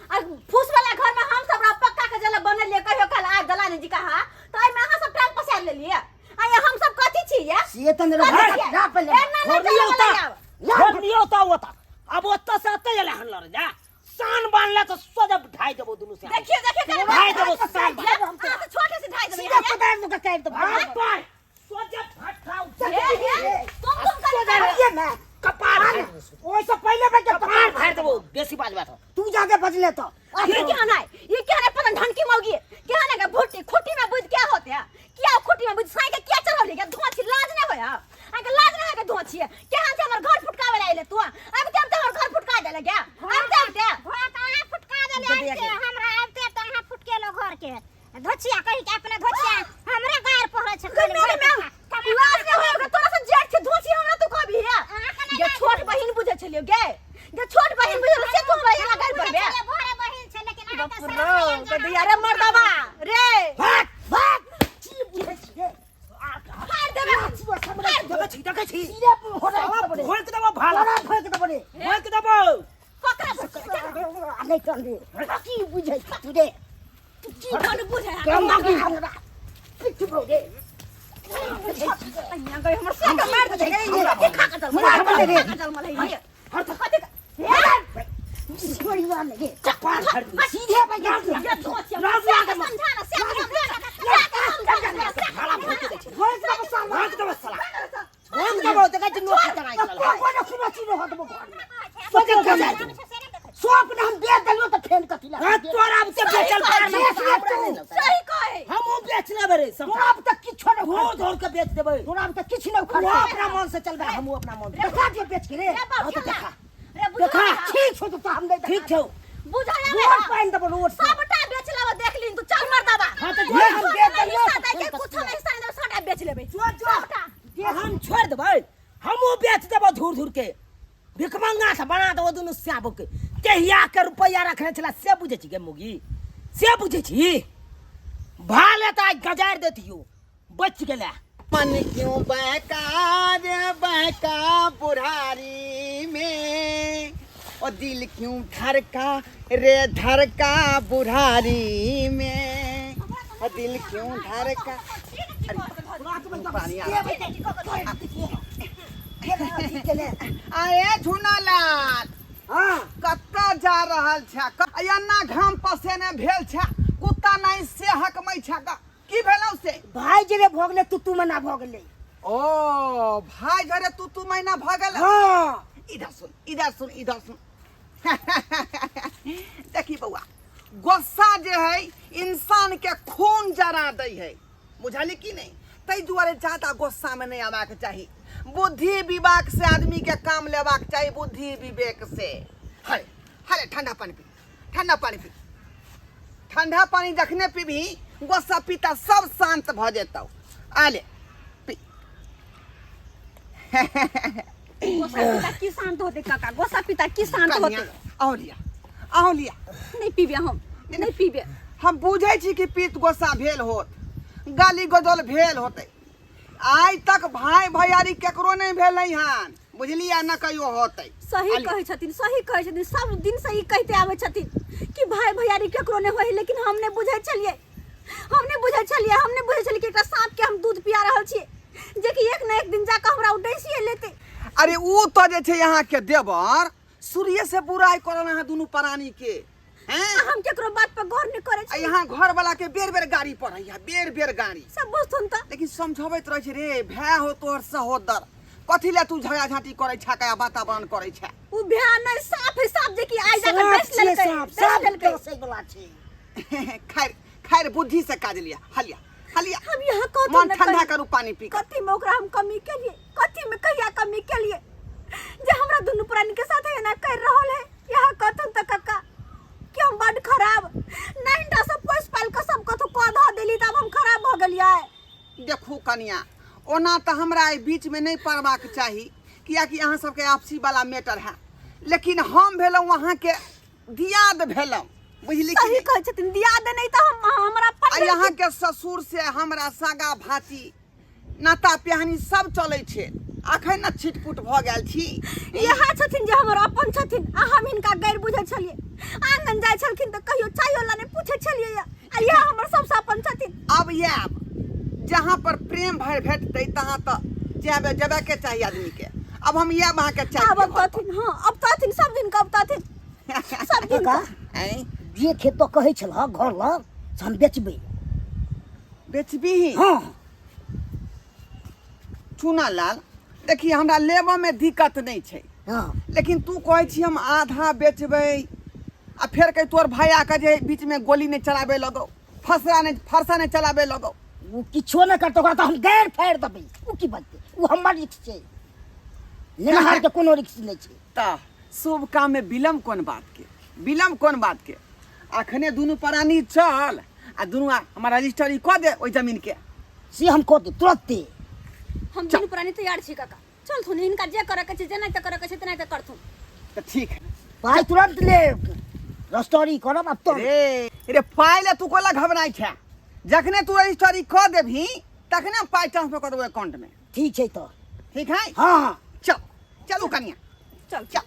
आ फूस वाला घर में हम सब रह पक्का के जला बनलियै कहियो काल आ दलानी जी कहा तऽ एहिमे अहाँ सब टांग पसारि लेलियै। आ ये हम सब कथी छी ये? से तऽ नहि कथी रहत। छियै? जा पहिले। एना नहि छोड़ दियौ चलऽ तऽ। वाला आब। छोड़ दियौ तऽ ओतऽ। अब ओतऽ से एतऽ एलै हन लड़े जा। शान बान्हले तऽ सोझे ढाइ देबौ दुनू से। देखियौ, देखियौ केना ढाइ देबौ शान बान्ह। अहाँ तऽ छोटे से ढाइ देबै। सीधा पदार्थ लोक के काटि देबौ। हाँ, पाय। सोझे फटका उठा। हे, हे, तुम तुम करी अरे ये ना। कपार फाड़ि देबौ। ओहिसँ पहिले बेर के कपार फाड़ि देबौ, बेसी बाजबै तऽ। तू जाके बजले तऽ। ये केहन है? ये केहन है? पता ढनकी मौगी है। केहन है? भुट्टी खुट्टी में बुझ क्या होते हैं? क्या खुट्टी में बुझ साई के क्या चढ़ौली के धुआं छी, लाज नहीं होया? आके लाज नहीं होया के धुआं छी? केहन छै हमर घर फुटकावे ला आइले तू? अब ते हमर घर फुटका देले क्या? अब ते ते घर तऽ अहाँ फुटका देले, आबिते हमरा आबिते तऽ अहाँ फुटकेलो घर के। धोछिया कहि के अपने धोछिया हमरा गार पड़ै छै। गई मेरे में लाज नहीं होया के तोरा से जेठ छै धोछी हमरा तू कहबी है? गे छोट बहिन बुझै छलियो गे। गे छोट बहिन बुझै से तू हमरा एना गारि पड़बे? बड़े बहिन छै लेकिन अहाँ तऽ बाप शरम नहि आयल रो, जे गदिया रे मर्दबा रे। भाग भाग। की बुझै छियै? फाड़ देबे। देखै छी, देखै छी। सीधे हो रहा है। भोंकि देबौ भाला। तोरा भोंकि देबौ रे। भोंकि देबौ। ककरा भोंकि? नहि चल रे। की बुझै छी तू रे? तू की कोन बुझै है? केना की हमरा पिट्ठ भौ रे। अइया गई हमर साका मार दे गई। की खा के चल मार दे रे। खा के चल मले ये। कथी हे छोड़िया ने रे। कपार फाड़ि देबौ। सीधे भाई ये धोछिया साका समझा ना, साका समझा ना, साका समझा ना, साका भाला भोंकि दै छै। भोंकि देबौ साला। भोंकि देबौ साला। भोंकि देबौ, देखै छी नोकी चढ़ाइ चलल है। कोनो कोनो चीज रहत देबौ घर में। सोझे खा जाइ छौ। सौंप ने हम बेच देलियौ तऽ फेन कथी लए? हाँ, तोरा अब से बेचल सही पार कहै नहीं छी। हमरा नहीं लगतै। सही कहे। हमहूँ बेच सबटा। तोरा अब तक किछो नहि धोर उखड़तौ। धोर के बेच देबै तोरा अब तक किछु नहि तू उखड़तौ। अपना मन से चलबै हमहूँ अपना मन से देखा दियो बेच के रे। रे बाप, हाँ, तो खेला। देखा। रे बुझल देखा। ना। ठीक छौ तो हम नहीं ठीक छौ बुझल आबै रोड हँ। पानि देबो रोड पर। सबटा बेच लेबो देख लीन तू चल मर्दाबा हाँ, तो जो हम बेच देलियौ। हिस्सा दै के कुछो नहीं हिस्सा नहीं देबो सबटा बेच लेबै जो जो सबटा हम छोड़ देबै हमहूँ बेच देबो धूर धूर के भिखमंगा से बना देबो दुनू श्याबो के कहिया के रुपैआ रखने छला से बुझै छी गे मुगी से बुझै छी भाले तऽ आइ गजारि देतियो बच गेलै मन क्यों बहका रे बहका बुढ़ारी में ओ दिल क्यों धड़का रे धड़का बुढ़ारी में ओ दिल क्यों धड़का पानी आ आए झुनालाल हाँ कतऽ जा रहल छै एना घाम पसेने भेल छै कुत्ता नहीं से हकमै छै की भेलौ से भाई जे भऽ गेलै तू तू मना भऽ गेलै ओ भाई घरे तू तू महीना भऽ गेल हाँ इधर सुन इधर सुन इधर सुन देखी बौआ गुस्सा जे है इंसान के खून जरा दै है बुझली कि नहीं ताहि दुआरे ज्यादा गुस्सा में नहीं आबाक चाही बुद्धि विवेक से आदमी के काम लेबाक चाही बुद्धि विवेक से हरे हरे ठंडा पानी पी ठंडा पानी पी ठंडा पानी जखने पीबही गुस्सा पीता सब शांत भऽ जेतौ आले पी गोसा पिता की शांत होते काका गोसा पिता की शांत कनिया होते आओ लिया आओ लिया नहीं पीबे हम नहीं पीबे हम बुझै छी कि पीत गोस्सा भेल होत गाली गजल भेल होतै आइ तक भाई भैयारी केकरो नहि भेलै हन बुझलियै न कहियो होतै सही कहै छथिन सही कहै छथिन सब दिन से ई कहिते आबै छथिन कि भाई भैयारी केकरो नहि होइ लेकिन हम नहि बुझै छलियै हम नहि बुझै छलियै हम नहि बुझै छलियै कि एकटा साँप के हम दूध पिया रहल छियै जेकि एक ने एक दिन जाकऽ हमरा ओ डसिए लेतै अरे ऊ तऽ जे छै अहाँके देवर शुरुए से बुराइ करल अहाँ दुनू प्राणी के हैं आ हम केकरो बात पर गौर नहि करै आ छी यहाँ घर वाला के बेर बेर गाड़ी पड़ैया बेर बेर गाड़ी सब बुझथुन तऽ लेकिन समझबैत रहै छै रे भाय हो तोहर सहोदर कथी ले तू झगड़ा झांटी करै छा का वातावरण करै छा ओ भ्या नहि साफ है साफ जे कि आइ जाकऽ साँप डसि छियै लेलकै साँप डसि साँप लेलकै डसै वला छै खैर खैर बुद्धि से काज लिया हलिया हलिया हम यहाँ कथी मन ने ठंडा कही। करू पानी पी के कथी में ओकरा हम कमी केलिए कथी में कहिया कमी केलिए जे हमरा दुनू प्राणी के साथ एना कर रहल है यहाँ कथुन त कक्का कि हम बड खराब नहीं टा सब पोस पाल के सब कथु कह धऽ देली तब हम खराब भऽ गेलियै देखू कनिया ओना तऽ हमरा एहि बीचमे नहि पड़बाक चाही कियाकि अहाँ सबके आपसी वाला मैटर है लेकिन हम भेलहुँ अहाँके दियाद भेलहुँ बुझली कि सही नहि? कहै छथिन दियाद नहि तऽ हम हमरा आ पटल अहाँके ससुर से हमरा सागा भाती नाता पिहानी सब चलै छै अखन ने छिटपुट भऽ गेल छी इएह छथिन जे हमर अपन छथिन आ हम हिनका गैर बुझै छलियै आंगन जाइ छलखिन तऽ कहियो चायो ला नहि पूछै छलियै आ इएह हमर सबसँ अपन छथिन अब आयब जहाँ पर प्रेम भर भेटतै तहाँ तऽ जाबे जेबे के चाही आदमी के अब हम आयब अहाँके चाय आब पियब घर पर। तथिन हाँ अब तथिन सब दिन कब तथिन सब दिन काका आँय जे खेत तो कहै छलह घर लग से हम बेचबै बेचबीही हँ चूना लाल देखी हमरा लेबऽ में दिक्कत नहीं छै हँ लेकिन तू कहै छी हम आधा बेचबै आ फेर कही तोर भैया के जे बीच में गोली नहीं चलाबे लगौ फसरा नहीं फरसा नहीं चलाबे लगौ ओ किछो नहि करतै ओकरा तऽ हम गैर फाड़ि देबै ओ की बजतै ओ हमर रिक्स छै लेनहारके कोनो रिक्स नहि छै तऽ शुभ काम में विलम्ब कोन बात के विलम्ब कोन बात के अखने दुनू प्राणी चल आ दुनू हमरा रजिस्ट्री कऽ दे ओहि जमीन के से हम कऽ देब तुरन्ते हम दुनू प्राणी तैयार छी काका चलथुन हिनका जे करऽ के छै जेनाहिते करऽ के छै तेनाहिते करथुन तऽ ठीक है पाइ तुरन्त लेब रजिस्ट्री करब आब तुरन्त रे रे पाइ ले तू कोला घबराइ छै जखने तू रजिस्ट्री कऽ देबही तखने हम पाइ ट्रांसफर कऽ देबो अकाउंट में ठीक छै तऽ ठीक है हँ हँ चल चलू कनिया चल चल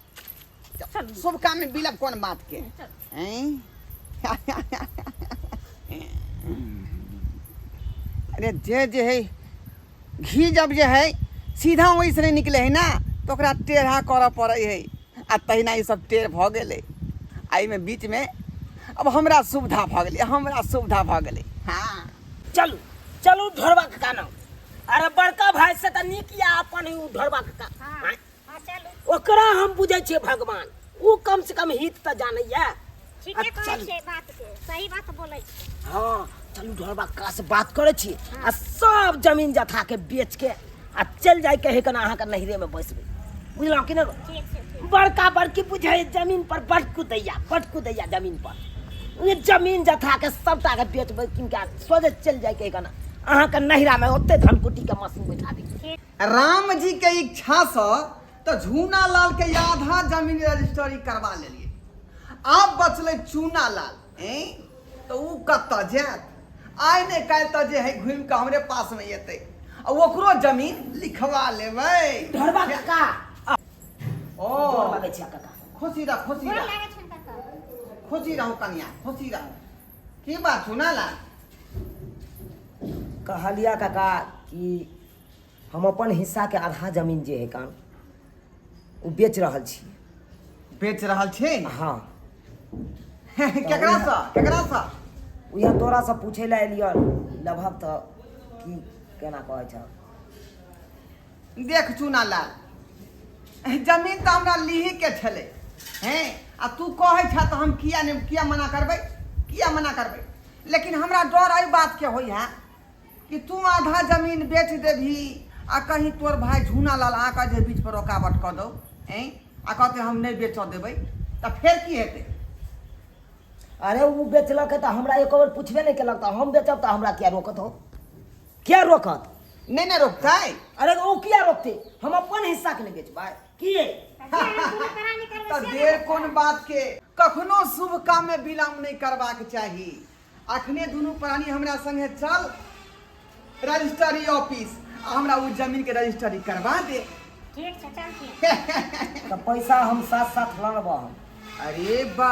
चल शुभ काम में बिलब कोन बात के हैं? अरे जे जे है घी जब जे है सीधा वही से नहीं निकले है ना तो ओकरा टेढ़ा करऽ पड़े है आ तहिना ई सब टेढ़ भऽ गेलै आ एहिमे बीचमे अब हमरा सुविधा भऽ गेलै हमरा सुविधा भऽ गेलै हाँ चलू चलू ढोरबा काका नाम अरे बड़का भाई से तऽ नीक या अपन ही उ ढोरबा काका हाँ आँय? हाँ चलू ओकरा हम बुझै छियै भगवान ओ कम से कम हित तऽ जानैया ठीके आ कहै चल। छियै बात के सही बात बोलै छियै हाँ चलू ढोरबा काका से बात करै छी आ सब जमीन जथा के बेच के आ चल जाय के है कना अहाँके नहिरे में बैसबै बुझलहुँ कि नहि ठीक छै ठीक बड़का बड़की बुझै जमीन पर बड कुदैया बड कुदैया जमीन पर ओ जमीन जथा के सबटा के बेचबै किनका सोझे चलि जाय के कना अहाँके नहिरा में ओते धन कुटी के मशीन बैठा दी राम जी के इच्छा से तो झूना लाल के आधा जमीन रजिस्ट्री करवा लेलिए आब बचलै चूना लाल ऐं तऽ ओ कतऽ जायत आइ नहि काल्हि तऽ जे है घुमि कऽ हमरे पासमे एतै आ ओकरो जमीन लिखवा लेबै ढोरबा काका ओ गोर लगै छै काका खुशी रह खुशी गोर रह लागै छनि काका खुशी रहू कनिया खुशी रहू की बात चूना लाल कहलिया काका कि हम अपन हिस्साके आधा जमीन जे है कान ओ बेच रहल छी बेच रहल छी हाँ केकरासँ केकरासँ उएह तोरासँ पूछै लए एलियऽ लेबहक तऽ की केना कहै छह देख चूना लाल जमीन तऽ हमरा लीही के छलै हैं आ तू कहै छह तऽ हम किया नहि किया मना करबै किया मना करबै लेकिन हमरा डर एहि बातके होइ है कि तू आधा जमीन बेच देबही आ कहीं तोर भाई झूना लाल आके जे बीच पर रोकावट कऽ दौ ऐं आ कहते हम नहि बेचऽ देबै तऽ फेर की हेतै अरे ओ बेचलक तऽ हमरा एको बेर पुछबे नहि केलक तऽ हम बेचब तऽ हमरा किया रोकत हो किया रोकत नहि ने रोकतै अरे ओ किया रोकतै हम अपन हिस्साके नहि बेचबै की तऽ देर कोन बात के कखनो शुभ काम में विलम्ब नहि करबाक चाही अखने दुनू प्राणी हमरा संगे चल रजिस्ट्री ऑफिस आ हमरा ओ जमीन के रजिस्ट्री करवा दे ठीक छै चल ठीक तऽ पैसा हम साथ साथ लऽ लेबऽ हम अरे बा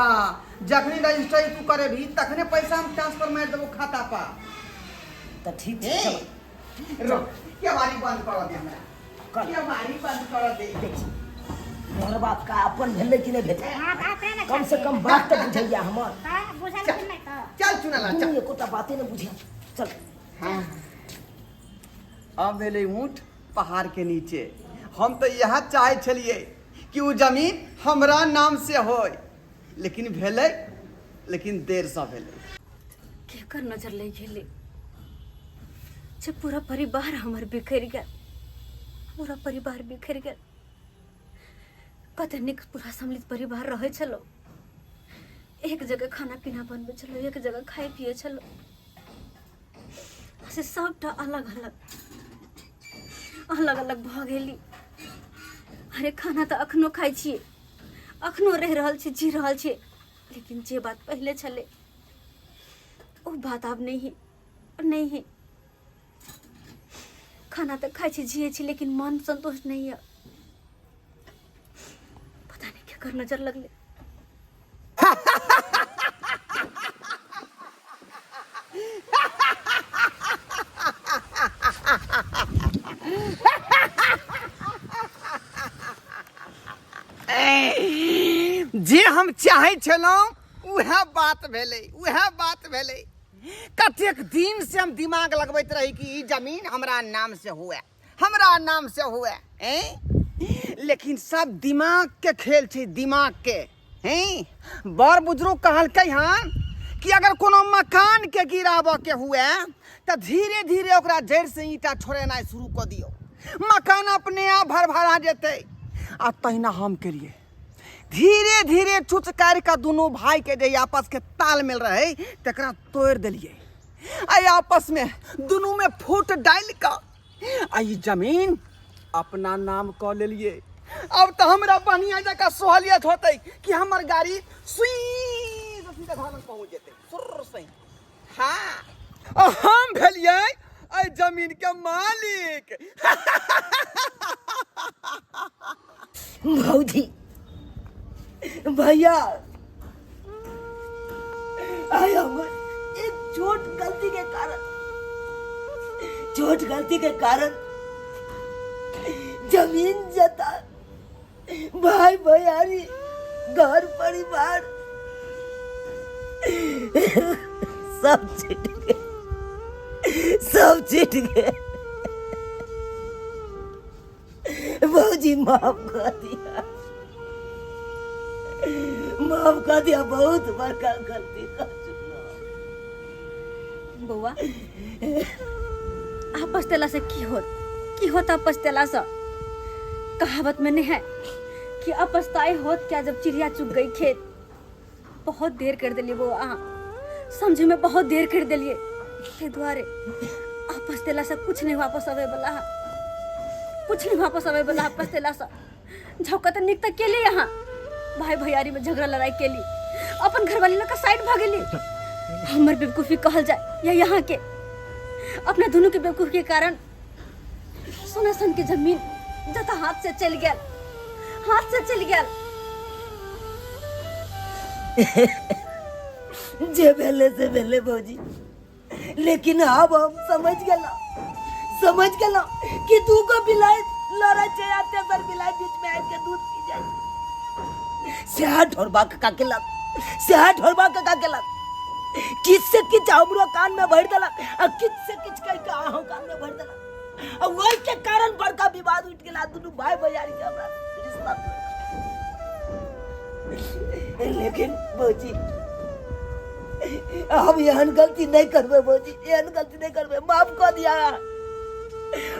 जखनी रजिस्ट्री तू करेबी तखने पैसा हम ट्रांसफर मारि देबो खाता पर तऽ ठीक छै ए, चल रुक केवाड़ी बंद कर दे हमरा कर। केवाड़ी बंद कर दे तोहर बाप का अपन भेलै कि नहि भेलै हाँ तऽ अपने ने कम से कम बात तऽ बुझैया हमर तऽ बुझल कि नहि तऽ चल चुना तू चल एकोटा बाते नहि बुझिया चल हाँ अब भेलै ऊँट पहाड़ के नीचे हम तऽ इएह चाहै छलियै कि ओ जमीन हमरा नाम से होय लेकिन भेलै लेकिन देरसँ भेलै केकर नजर लागि गेलै जे पूरा परिवार हमर बिखरि गेल पूरा परिवार बिखरि गेल कते नीक पूरा सम्मिलित परिवार रहै छलहुँ एक जगह खाना पीना बनबै छलहुँ एक जगह खाइ पियै छलहुँ से सबटा अलग अलग अलग अलग भऽ गेली अरे खाना तऽ अखनो खाइ छियै अखनो रहि रहल छी जी रहल छी लेकिन जे बात पहिले छलै ओ बात आब नहि है नहि है खाना तऽ खाइ छी जियै छी लेकिन मन संतोष नहीं है पता नहीं केकर नजर लगलै जे हम चाहै छलहुँ उएह बात भेलै उएह बात भेलै कतेक दिन से हम दिमाग लगबैत रही कि ई जमीन हमरा नाम से हुए हमरा नाम से हुए हैं लेकिन सब दिमाग के खेल छै दिमाग के हैं बड़ बुजुर्ग कहलकै हन कि अगर कोनो मकान के गिराबऽ के हुए तऽ धीरे धीरे ओकरा जड़ि से ईंटा छोड़ेनाइ शुरू कऽ दियौ मकान अपने आप भरभरा जेतै आ तहिना हम केलियै धीरे धीरे चुचकारि कऽ दुनू भाई के जे आपस के तालमेल रहे तकरा तोड़ि देलियै आ आपस में दुनू में फूट डालि कऽ आ ई जमीन अपना नाम कऽ लेलियै अब तऽ हमरा बढ़िया जकाँ सहलियत होतै कि हमर गाड़ी सुई से सीधा घर लग पहुँच जेतै सुर्र से हाँ आ हम भेलियै एहि जमीन के मालिक भौजी भैया आइ हमर एक छोट गलती के कारण छोट गलती के कारण जमीन जता भाई भैयारी घर परिवार सब छिट गए सब छिट गए भौजी माफ कर दिया माफ कऽ दिअ, बहुत बड़का गलती कऽ चुकलहुँ। बौआ, आपस तेला से की होत, की होत आपस तेला से? कहावत में नहीं है कि अपस्ताई होत क्या जब चिड़िया चुग गई खेत। बहुत देर कर दिलिए बौआ, अहाँ समझे में बहुत देर कर दिलिए, ताहि दुआरे आपस तेला से कुछ नहीं वापस अबै वाला है, कुछ नहीं वापस अबै वाला आपस तेला से। झोंका तऽ नीक तऽ केली अहाँ, भाई भैयारी में झगड़ा लड़ाई केली, अपन घरवाली लग साइड भऽ गेली। हमर बेवकूफी कहल जाए या यहाँ के अपना दोनों के बेवकूफी के कारण सोना सन के जमीन जता हाथ से चल गेल, हाथ से चल गेल। जे भेले से भेले भौजी, लेकिन अब हम समझ गेलहुँ, समझ गेलहुँ कि दू गो बिलाइ लड़ै छै आ तेसर बिलाइ बीच में आबि के दूध पी जाइ छै। सएह ढोरबा काका केलक, सएह ढोरबा काका केलक। किछु से किछु हमरो कान में भरि देलक आ किछु से किछु कहि के अहूँ कान में भरि देलक, आ ओहि के कारण बड़का विवाद उठि गेल आ दुनू भाई भैयारी के हमरा रिश्ता तोड़ि देलक। लेकिन भौजी, हम एहन गलती नहीं करबै भौजी, एहन गलती नहीं करबै, माफ कऽ दिया।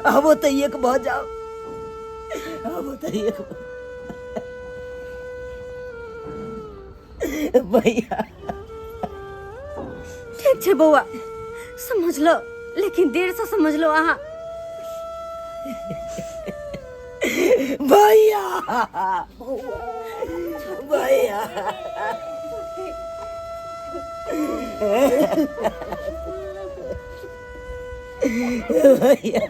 हम ओतऽ एक भऽ जाउ, हम ओतऽ एक भऽ भैया। ठीक छै बौआ, समझ लो, लेकिन देर से समझ लो अहाँ। भैया, भैया, भैया।